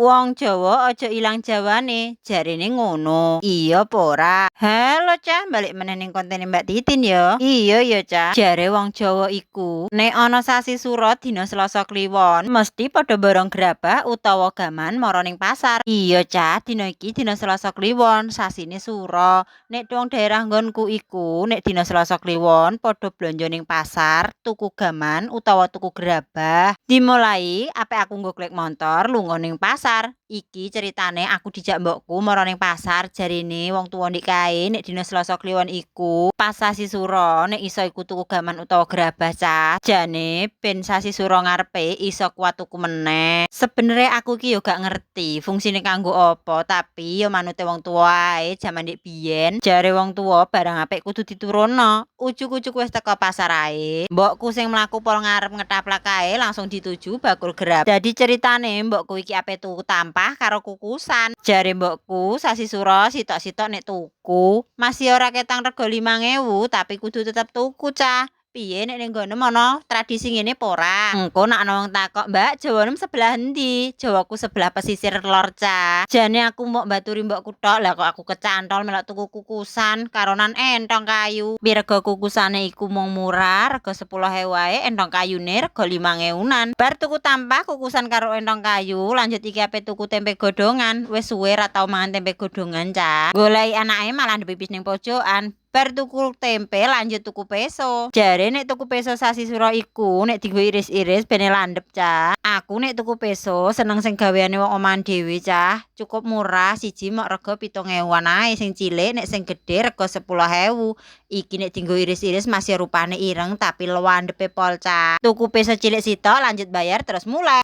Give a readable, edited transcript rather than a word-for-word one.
Wong Jawa aja ilang jawane, jarene ngono. Iya apa ora? Halo, Cah, balik meneh ning kontene Mbak Titin ya. Iya ya, Cah. Jare wong Jawa iku nek ana sasi Sura dina Selasa Kliwon mesti padha borong gerabah utawa gaman mara ning pasar. Iya, Cah, dina iki dina Selasa Kliwon, sasine Sura. Nek wong daerah nggonku iku nek dina Selasa Kliwon padha blonjo ning pasar tuku gaman utawa tuku gerabah. Dimulai ape aku nggoklek montor lunga ning pasar. Iki ceritane aku dijak mbokku mara ning pasar, jarene wong tuwa ndik kae nek dina Selasa Kliwon iku pas sasi Sura nek iso iku tuku gaman utawa gerabah, Cah. Jane ben sasi Sura ngarepe iso kuat tuku meneh. Sebenere aku iki yo gak ngerti fungsine kanggo apa, tapi yo manute wong tuwa ae jaman ndik biyen. Jare wong tuwa barang apik kudu diturunno. Ujug-ujug wis teko pasar ae. Mbokku sing mlaku pol ngarep ngetaplak kae langsung dituju bakul gerabah. Dadi ceritane mbokku iki ape tuku tampah karo kukusan. Jare mbokku sasi Sura sitok-sitok nek tuku masih ora ketang rega 5000, tapi kudu tetep tuku, Cah. Piye nek ning nggono ana tradisi ngene apa ora? Engko nek ana wong takok, "Mbak, Jawanem sebelah endi?" Jawaku sebelah pesisir lor, Cah. Jane aku mok mbaturi mbokku tok, lah kok aku kecantol melok tuku kukusan karonan entong kayu. Rega kukusane iku mung murah, rega 10.000 wae, entong kayune rega 5.000-an. Bar tuku tampah, kukusan karo entong kayu, lanjut iki ape tuku tempe godhongan. Wis suwe ra tau mangan tempe godhongan, Cah. Goleki anake malah ndepipis ning pojokan. Bar tuku tempe lanjut tuku peso. Jare nek tuku peso sasi Sura iku nek dienggo iris-iris bene landhep, Cah. Aku nek tuku peso seneng sing gaweane wong omahan dhewe, Cah. Cukup murah, siji mok rega 7.000-an ae sing cilik, nek sing gedhe rega 10.000. Iki nek dienggo iris-iris masih rupane ireng tapi landhepe pol, Cah. Tuku peso cilik sitok lanjut bayar terus mulai.